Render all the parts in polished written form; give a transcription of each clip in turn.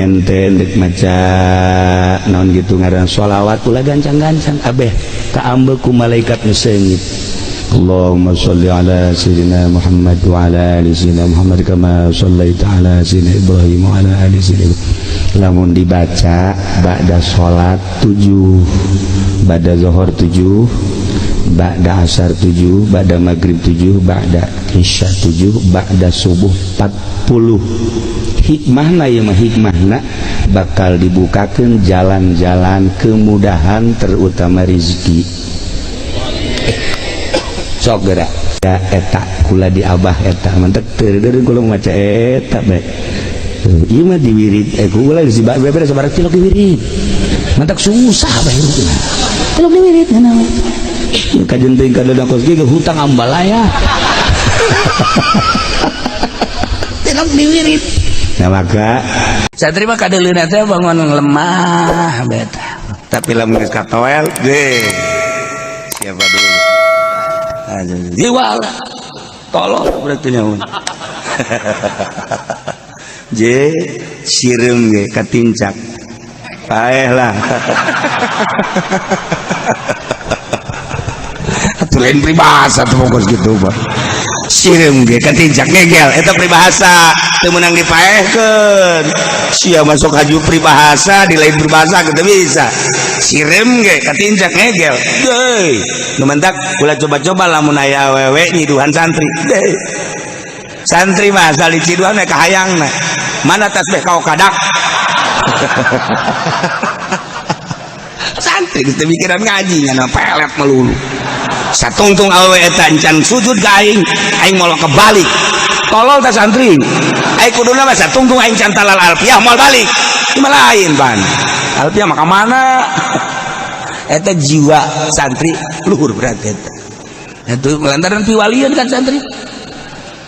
Ente ndek maca naon gitu ngaran sholawat ulah gancang-gancang abeh kaambe ku malaikat nu seungit. Allahumma sholli ala sayyidina Muhammad wa ala ali sayyidina Muhammad kama shallaita ala sayyidina Ibrahim wa ala ali sayyidina. Lamun dibaca ba'da salat 7, ba'da zuhur 7, ba'da asar 7, ba'da maghrib 7, ba'da isya 7, ba'da subuh 40. Hikmahna ieu mah, hikmahna bakal dibukakan jalan-jalan kemudahan terutama rezeki. Sok gerak ya eta kula di abah eta mantek teu kula maca eta bae. Ieu mah diwirid kula di beberes sabaraha tilok diwirid. Mantak susah bae hirup. Tilok diwirid naon. Kajen teuing kadang kos ge hutang ambalaya. Tilok diwirid. Nah maka saya terima kadeuleuna teh bangun lemah beta. Tapi lamun geus katoel deh. Siapa dulu? Jiwa tolong berarti nyawa. J sireum ge katincak. Paeh lah. Atuh lain peribahasa tuh bongkos gitu, Pak. Sireum ge katincak ngegel eta peribahasa teu meunang dipaehkeun. Sia masuk haju peribahasa di lain peribahasa kita bisa. Sireum ge katincak ngegel. Deui. Nu mentak ulah coba-coba lamun aya awewe nyiduhan santri. Deui. Santri mah asal diciduhan we kahayangna. Mana tasbih kau kadak? Santri geus teu mikiran ngaji nya pelet melulu. Satungtung awewe eta encan sujud ka aing, aing moal kebalik. Tolol tah santri. Aing kuduna mah satungtung aing can talal alfiah moal balik. Ieu mah lain pan. Alfiah mah ka mana? Eta jiwa santri luhur berarti eta. Itu lantaran piwalieun kan santri.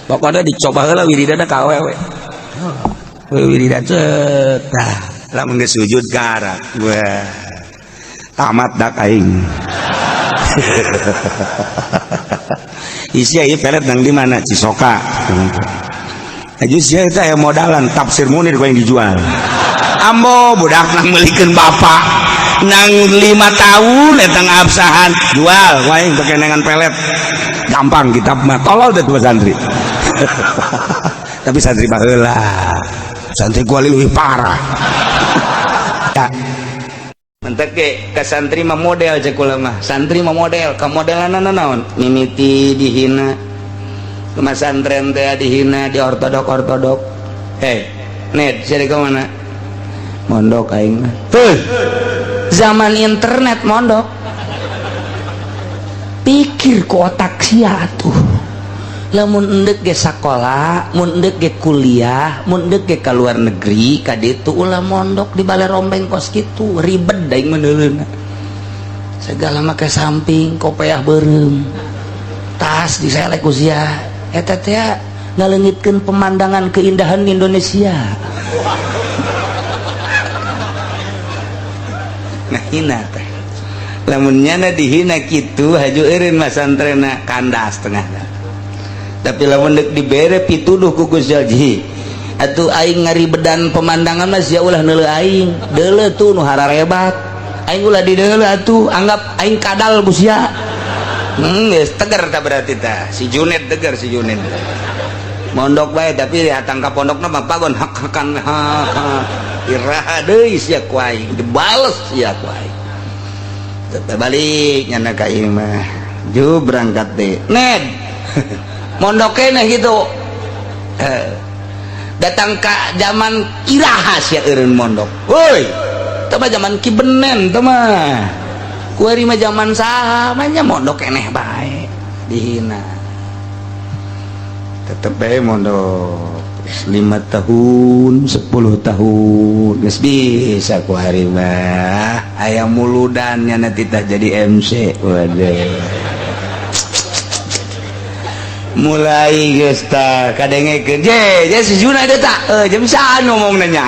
Pokoknya dicoba heula wiridana ka awewe. Wiridan cet. Tah, lamun geus sujud garak. Wah. Tamat dak aing. Isi ieu pelet nang di mana? Cisoka. Aju sia eta aya modalan tafsir Munir ku yang dijual. Ambo budak nang meulikeun bapak nang 5 tahun eta ngabsahan jual ku aing pake nengan pelet. Gampang kitab mah tolol teh tuh santri. Tapi santri baheula. Santri kuali leuwih parah. Ya. Mentek ge ka santri mah model cek kula mah. Santri mah model, ka modelanna naon? Mimiti dihina. Ke masantren teh dihina, di ortodok-ortodok. Hei, Ned, sia ka mana? Mondok aing mah. Tuh. Zaman internet mondok. Pikir ku otak sia atuh. Lamun endek ge sakola, mun endek ge kuliah, mun endek ge ka luar negeri, ka ditu ulah mondok di bale rombeng kos kitu, ribet daing meuneuleuna. Segala make samping, kopeah beureum. Tas diselek ku sia. Eta teh ngaleungitkeun pemandangan keindahan Indonesia. Nah hina teh. Lamun nyana dihina kitu haju eureun masantrena kandas tengah. Tapi lamun deuk dibere pituduh ku Gusti Ji. Atuh aing ngaribedan pemandangan mah sia ulah neuleuh aing. Deuleuh tuh nu hararebat. Aing ulah dideuleuh atuh, anggap aing kadal ku sia. Geus tegar tah berarti tah. Si Junet tegar si Junet. Mondok bae tapi datang ka pondokna mah pagon hak-hakan ha ha. Iraha deui sia ku aing, dibales sia ku aing. Tetep balik nyana ka ieu mah. Ju berangkat deh. Ned. Mondok keneh gitu. Datang ka zaman iraha sia eureun mondok. Woi, teu mah zaman Ki Benen teu mah. Kuari mah zaman saha mah nya mondok keneh bae. Dihina. Tetep bae mondok 5 tahun, 10 tahun geus bisa ku hari mah. Aya muludan nya titah jadi MC. Waduh. Mulai geus tah kadengekeun je je si Juna eta tah jam saan ngomongna nya.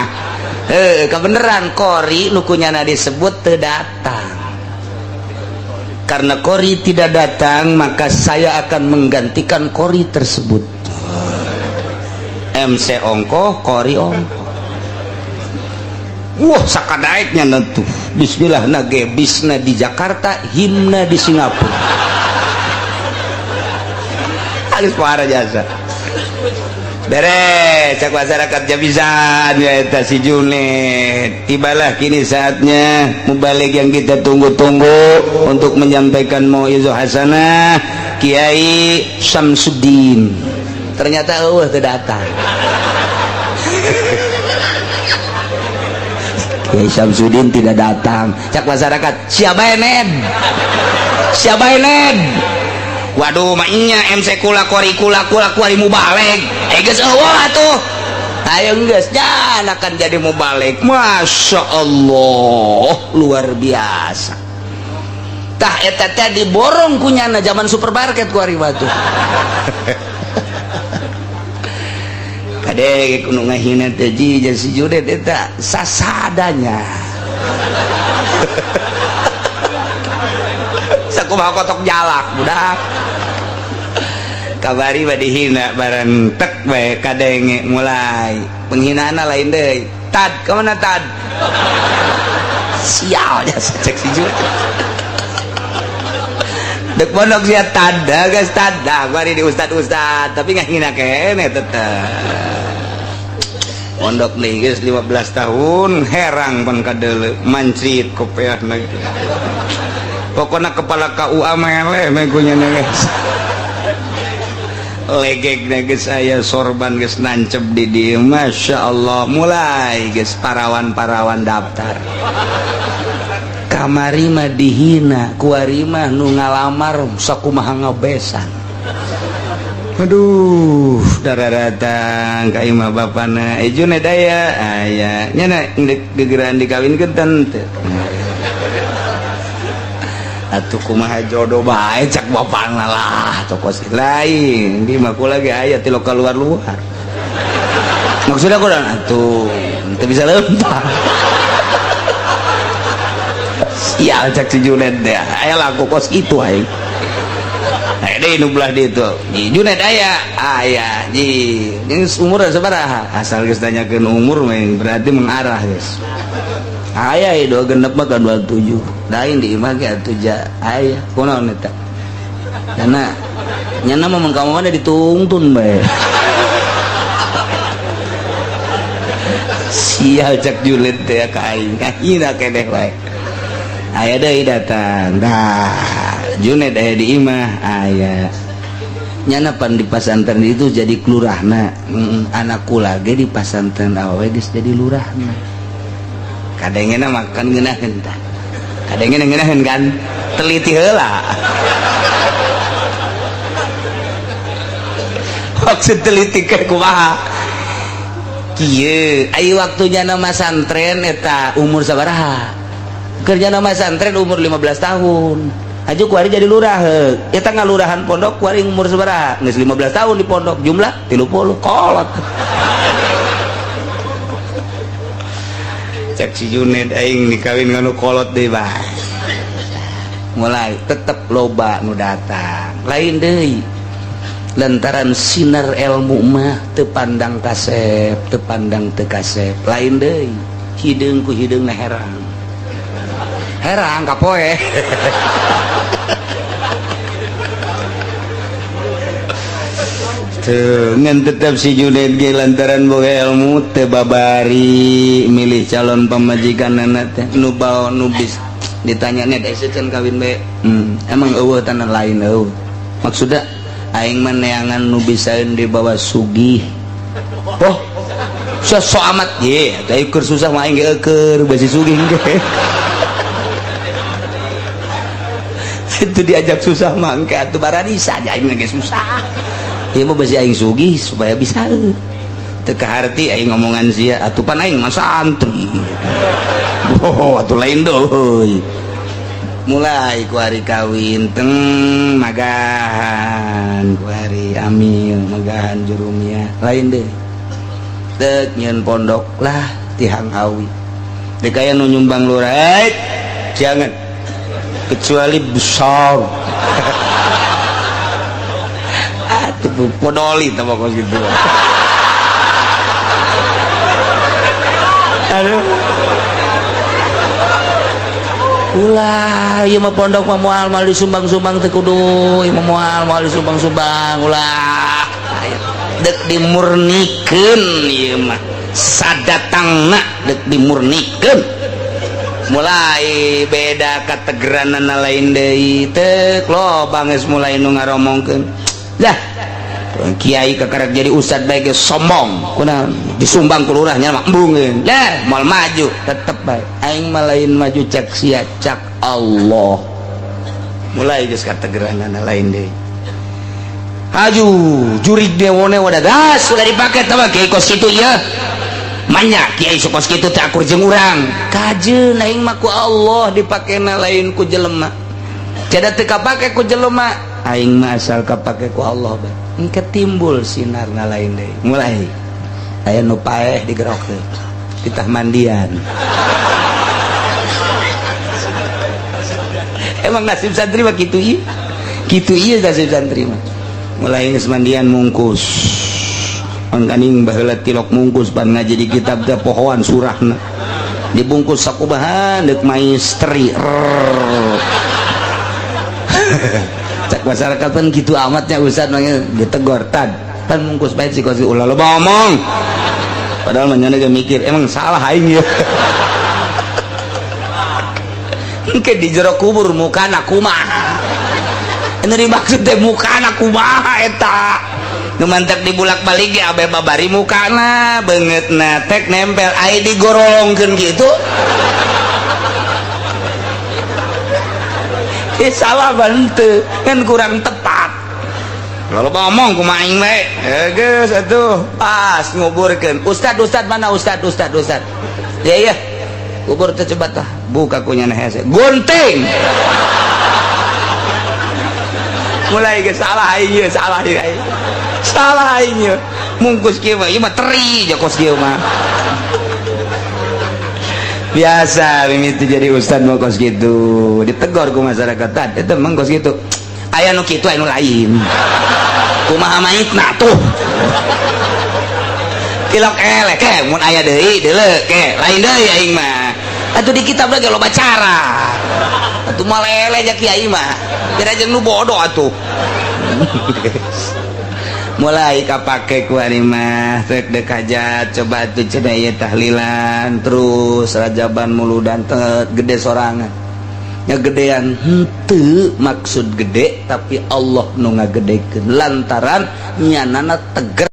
Kebeneran kori nu kunyana disebut teu datang. Karena kori tidak datang maka saya akan menggantikan kori tersebut. MC ongkoh, kori ongkoh. Wah, sakadaeknya nentu. Bismillah na ge bisna di Jakarta, himna di Singapura. Alis parah jasa. Beres, cak masyarakat jabisan ya eta si Junet. Tibalah kini saatnya mubalig yang kita tunggu-tunggu untuk menyampaikan mauizah hasanah, Kiai Samsudin. Ternyata eueuh teu datang. Kiai Samsudin tidak datang. Cak masyarakat, siapa ned? Siapa ned? Waduh, mainnya MC kula kori kula kula kuari mubalig. Eh geus eueuh atuh. Ayo geus, jangan akan jadi mubalig. Masya Allah, luar biasa. Tah eta teh diborong kunyana zaman supermarket kuari batu. Kade kudu ngahina teh ji si Junet eta sasadanya. Sakumaha kotok jalak budak. Kabari mah dihina bareng tek bae kadenge mulai penghinaan lain deui. Tad ka mana tad? Sial jasa cek si Junet. Dek pondok sia tad, geus tad. Dah bari di ustad-ustad tapi ngahina keneh tetep. Pondok nih geus 15 tahun herang pan kadeuleu mancrit kopeahna gitu. Pokona kepala KUA meleh meh kunyana geus. Legekna geus aya sorban geus nancep di dieu. Masya Allah, mulai geus parawan-parawan daftar. Kamari mah dihina, kuari mah nu ngalamar sakumaha ngabesan. Aduh, darah datang ka imah bapana. Eh Junet aya, aya. Nya na gegeran dikawinkeun teu. Atuh kumaha jodoh bae cak bapana lah, toko lain. Di mah kula ge aya ti lokal luar-luar. Maksudna kunaon atuh, teu bisa lempar. Sial cak si Junet teh. Aya laku kos itu aing. Aya deui nu belah ditu. Ji Junet aya, aya. Ji, geus umur sabaraha? Asal geus tanyakeun umur mah berarti mengarah geus. Aya ieu dua genep mah ka 27. Lain di imah ge atuh ja aya. Kunaon eta? Karena nyana mah mangka mana ditungtun bae. Sial cak Junet teh ka aing. Ngahina keneh bae. Aya deui datang. Dah, Junet aya di imah, aya. Nyana pan di pasantren itu jadi kelurahna. Anak kula ge di pasantren awewe geus jadi lurahna. Kadengena makan ngeunaheun tah. Kadengena ngeunaheun kan teliti heula. Maksud teliti ke kumaha? Kieu, ai waktunya nama santren eta umur sabaraha? Kerja nama santren umur 15 tahun. Aju kuari jadi lurah heuk. Eta ngalurahan pondok kuari umur sabaraha? Geus 15 tahun di pondok, jumlah 30 kolot. Cek si Junet aing dikawin nganu kolot deui bae. Mulai tetep loba nu datang. Lain deui. Lantaran sinar ilmu mah teu pandang kasep, teu pandang teu kasep. Lain deui. Hideung ku hideungna herang. Herang kapoe. Tuh, ngan tetep si Junet ge lantaran boga ilmu teu babari milih calon pamajikanana teh nu bao nu bis ditanya net ese can kawin bae. Emang eueuh tanah lain eueuh. Maksudna aing mah neangan nu bisaeun dibawa sugih. Oh, sok amat ye, teh keur susah mah aing ge eueur basi sugih ge. Itu diajak susah mah engke atuh baradisa aja aing ge susah. Ieu mah basi aing sugih supaya bisa teu kaharti aing ngomongan sia atuh pan aing mah santri. Oh, atuh lain deui. Mulai ku hari kawin teng magahan ku hari amil magahan jurumia lain deui. Deuk nyeun pondok lah tihang awi. Deuk aya nu nyumbang lurah, jangan kecuali besar. Atuh podoli teh pokok gitu. Aduh. Ulah ieu mah pondok mah moal moal disumbang-sumbang teu kudu, ieu mah moal moal disumbang-sumbang ulah. Dek dimurnikeun ieu mah. Sadatangna dek dimurnikeun. Mulai beda kategeranana lain deui teu loba geus mulai nu ngaromongkeun. Lah kiai kakarek jadi ustad bae geus sombong kunaon disumbang ku lurahnya mah embungeun lah moal maju tetep bae aing mah lain maju cak sia cak Allah mulai geus kategeranana lain deui haju jurig dewone wadah gas sudah dipake tah kiai kos kitu ieu manya kiai kos kitu teh akur jeung urang kajeun aing mah ku Allah dipakena lain ku jelema cada teu kapake ku jelema aing mah asal kapake ku Allah bae engke timbul sinarna lain deui mulai aya nu paeh digerokeun titah mandian. Emang nasib santri mah kitu ieu kitu ieu nasib santri mah mulai geus mandian mungkus mangkaning baheula tilok mungkus pan ngaji di kitab teh pohoan surahna dibungkus sakubahan deuk maistri. Cak masyarakat pun gitu amatnya ustad manggil ditegor tad pan mungkus bae si kos ulah loba omong padahal manyana ge mikir emang salah aing ya. Engke di jero kubur mukana kumaha ini dimaksud teh mukana kumaha eta nu mantak dibulak-balik ge abe babari mukana beungeutna tek nempel ai digorolongkeun kitu. Salah bante kan kurang tepat kalau ngomong kumaha aing bae geus atuh pas nguburkeun ustad ustad mana ustad ustad ustad ya iya kubur teh coba tah buka kunyana hese gunting mulai geus salah aing ieu salah ieu aing salah aing ieu mungkus kieu mah ieu mah teri jokos kieu mah biasa mimiti jadi ustad mau kos gitu ditegor ku masyarakat tad itu emang kos gitu aya nu kitu aya nu lain kumaha maitna tuh tilok elek ke mun aya deui deuleu ke lain deui aing mah atuh di kitab lagi loba cara atuh mah lele ja kiai mah beda jeung nu bodoh atuh. Mulai kapake ku ari mah rek deuk hajat coba atuh cenah ieu tahlilan terus rajaban muludan teh gede sorangan nya gedean henteu maksud gede tapi Allah nu ngagedekeun lantaran nyanana teger.